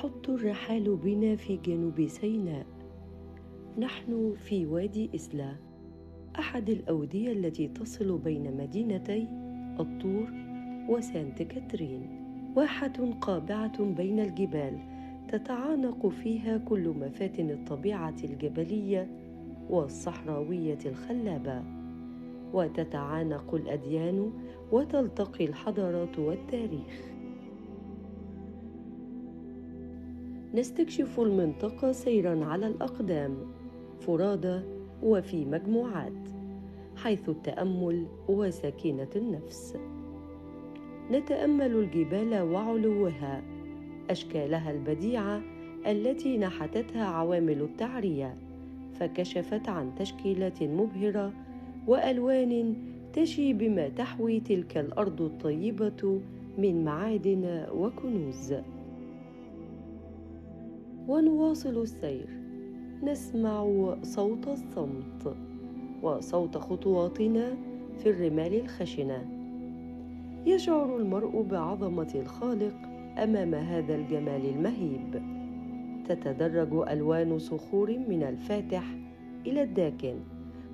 تحط الرحال بنا في جنوب سيناء. نحن في وادي إسلا، أحد الأودية التي تصل بين مدينتي الطور وسانت كاترين، واحة قابعة بين الجبال تتعانق فيها كل مفاتن الطبيعة الجبلية والصحراوية الخلابة، وتتعانق الأديان وتلتقي الحضارات والتاريخ. نستكشف المنطقة سيراً على الأقدام، فرادى وفي مجموعات، حيث التأمل وسكينة النفس. نتأمل الجبال وعلوها، أشكالها البديعة التي نحتتها عوامل التعرية، فكشفت عن تشكيلات مبهرة وألوان تشي بما تحوي تلك الأرض الطيبة من معادن وكنوز. ونواصل السير، نسمع صوت الصمت وصوت خطواتنا في الرمال الخشنة. يشعر المرء بعظمة الخالق أمام هذا الجمال المهيب. تتدرج ألوان صخور من الفاتح إلى الداكن،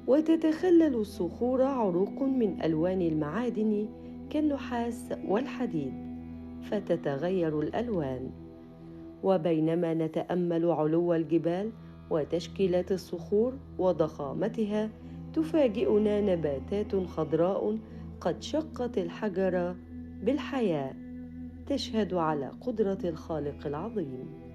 وتتخلل الصخور عروق من ألوان المعادن كالنحاس والحديد، فتتغير الألوان. وبينما نتأمل علو الجبال وتشكيلات الصخور وضخامتها، تفاجئنا نباتات خضراء قد شقت الحجر بالحياة، تشهد على قدرة الخالق العظيم.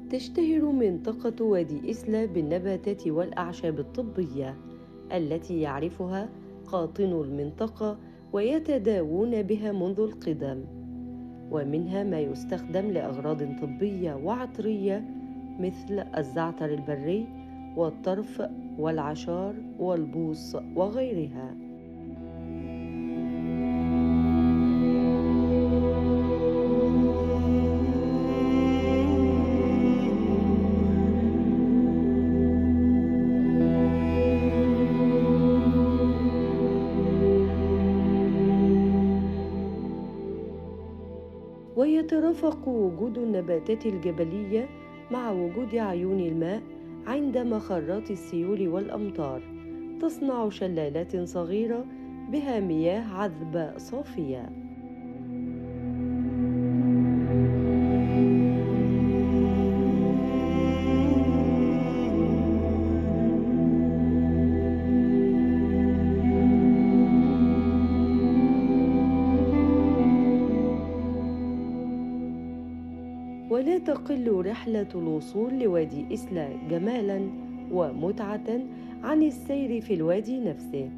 تشتهر منطقة وادي إسلا بالنباتات والأعشاب الطبية التي يعرفها قاطنو المنطقة ويتداوون بها منذ القدم، ومنها ما يستخدم لأغراض طبية وعطرية مثل الزعتر البري والطرف والعشار والبوص وغيرها. ويترافق وجود النباتات الجبلية مع وجود عيون الماء عند مخرات السيول والأمطار، تصنع شلالات صغيرة بها مياه عذبة صافية. ولا تقل رحلة الوصول لوادي إسلا جمالاً ومتعة عن السير في الوادي نفسه.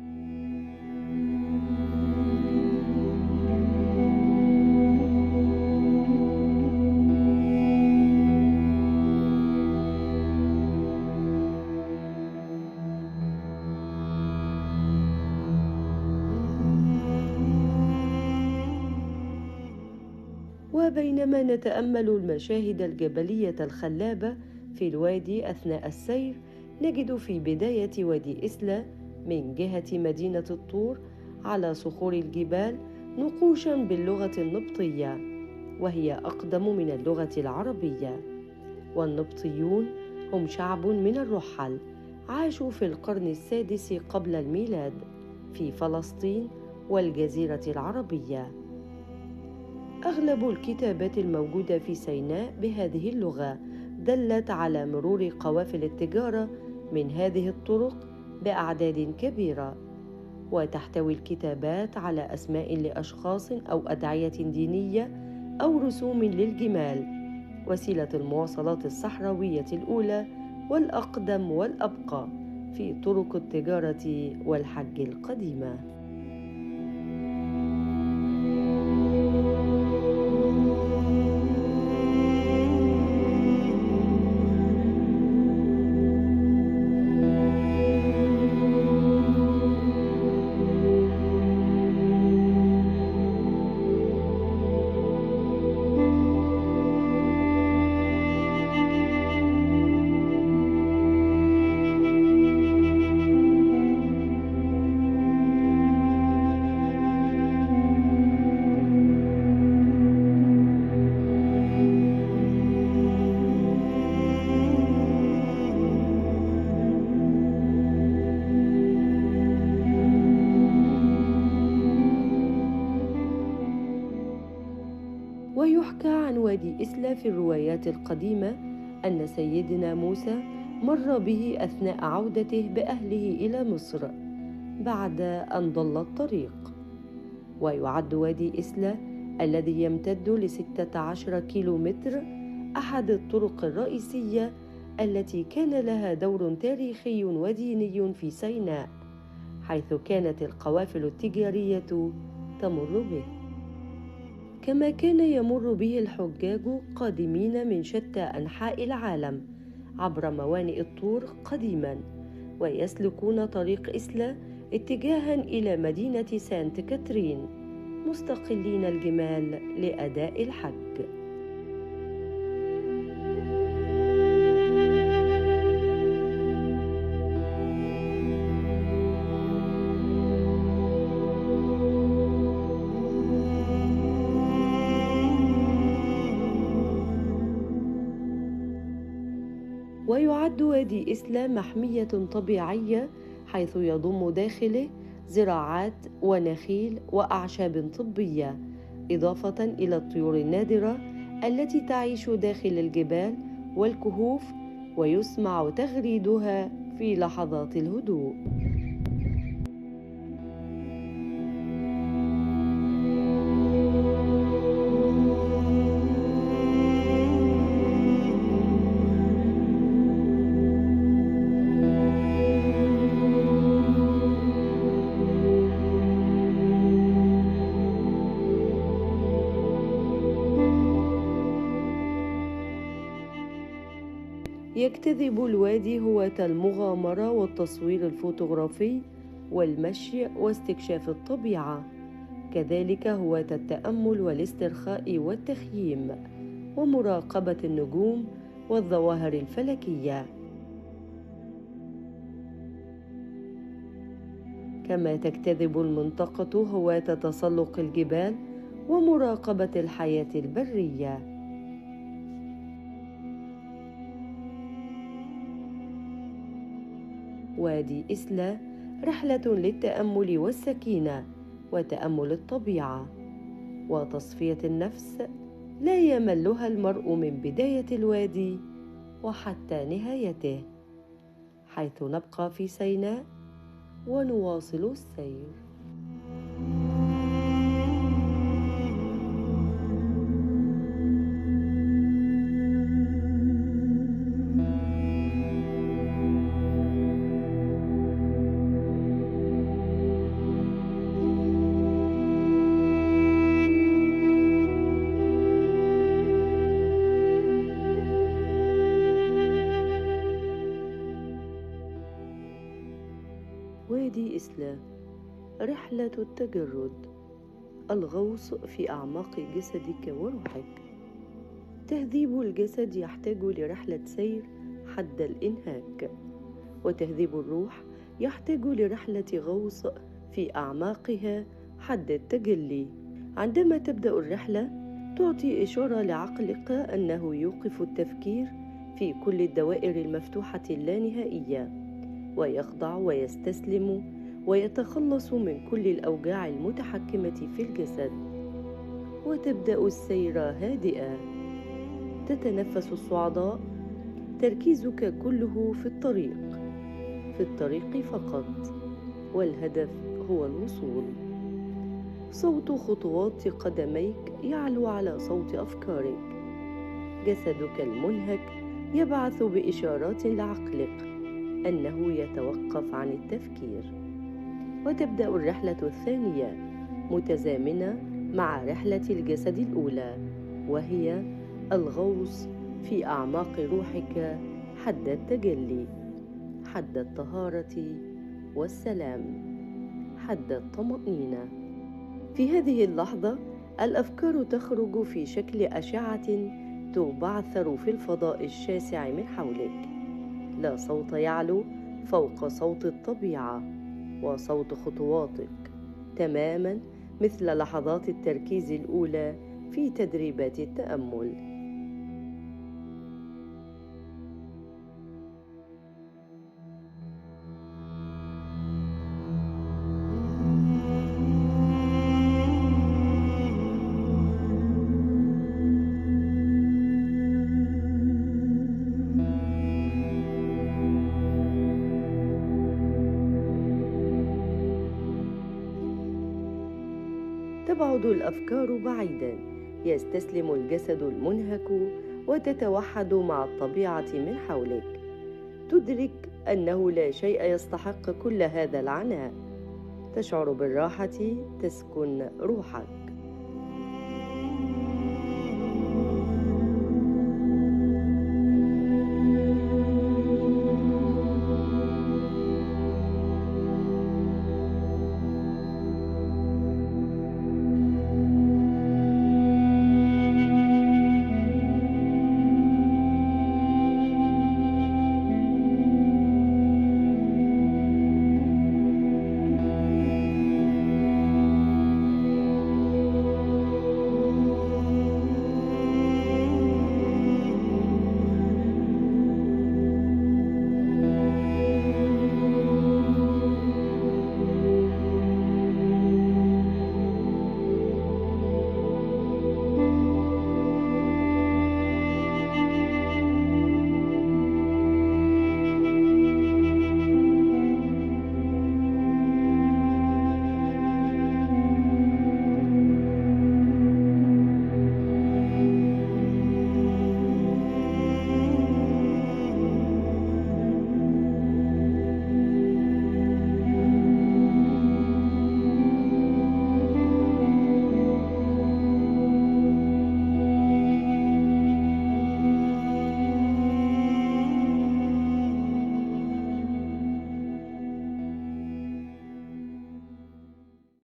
وبينما نتأمل المشاهد الجبلية الخلابة في الوادي أثناء السير، نجد في بداية وادي إسلا من جهة مدينة الطور على صخور الجبال نقوشاً باللغة النبطية، وهي أقدم من اللغة العربية. والنبطيون هم شعب من الرحل عاشوا في القرن السادس قبل الميلاد في فلسطين والجزيرة العربية. أغلب الكتابات الموجودة في سيناء بهذه اللغة دلت على مرور قوافل التجارة من هذه الطرق بأعداد كبيرة، وتحتوي الكتابات على أسماء لأشخاص أو أدعية دينية أو رسوم للجمال، وسيلة المواصلات الصحراوية الأولى والأقدم والأبقى في طرق التجارة والحج القديمة. ويحكى عن وادي إسلا في الروايات القديمة أن سيدنا موسى مر به أثناء عودته بأهله إلى مصر بعد أن ضل الطريق. ويعد وادي إسلا الذي يمتد ل16 كيلومتر أحد الطرق الرئيسية التي كان لها دور تاريخي وديني في سيناء، حيث كانت القوافل التجارية تمر به، كما كان يمر به الحجاج قادمين من شتى أنحاء العالم عبر موانئ الطور قديما، ويسلكون طريق إسلا اتجاها إلى مدينة سانت كاترين مستقلين الجمال لأداء الحج. ويعد وادي إسلا محمية طبيعية، حيث يضم داخله زراعات ونخيل وأعشاب طبية، إضافة إلى الطيور النادرة التي تعيش داخل الجبال والكهوف ويسمع تغريدها في لحظات الهدوء. يجتذب الوادي هواة المغامرة والتصوير الفوتوغرافي والمشي واستكشاف الطبيعة، كذلك هواة التأمل والاسترخاء والتخييم ومراقبة النجوم والظواهر الفلكية. كما تجتذب المنطقة هواة تسلق الجبال ومراقبة الحياة البرية. وادي إسلا رحلة للتأمل والسكينة وتأمل الطبيعة وتصفية النفس، لا يملها المرء من بداية الوادي وحتى نهايته، حيث نبقى في سيناء ونواصل السير. وادي إسلا رحلة التجرد، الغوص في أعماق جسدك وروحك. تهذيب الجسد يحتاج لرحلة سير حد الإنهاك، وتهذيب الروح يحتاج لرحلة غوص في أعماقها حد التجلي. عندما تبدأ الرحلة تعطي إشارة لعقلك أنه يوقف التفكير في كل الدوائر المفتوحة اللانهائية، ويخضع ويستسلم ويتخلص من كل الأوجاع المتحكمة في الجسد، وتبدأ السير هادئة. تتنفس الصعداء، تركيزك كله في الطريق، في الطريق فقط، والهدف هو الوصول. صوت خطوات قدميك يعلو على صوت أفكارك. جسدك المنهك يبعث بإشارات لعقلك أنه يتوقف عن التفكير. وتبدأ الرحلة الثانية متزامنة مع رحلة الجسد الأولى، وهي الغوص في أعماق روحك حد التجلي، حد الطهارة والسلام، حد الطمأنينة. في هذه اللحظة الأفكار تخرج في شكل أشعة تبعثر في الفضاء الشاسع من حولك. لا صوت يعلو فوق صوت الطبيعة وصوت خطواتك، تماما مثل لحظات التركيز الأولى في تدريبات التأمل. تبعد الأفكار بعيدا، يستسلم الجسد المنهك وتتوحد مع الطبيعة من حولك. تدرك أنه لا شيء يستحق كل هذا العناء. تشعر بالراحة تسكن روحك.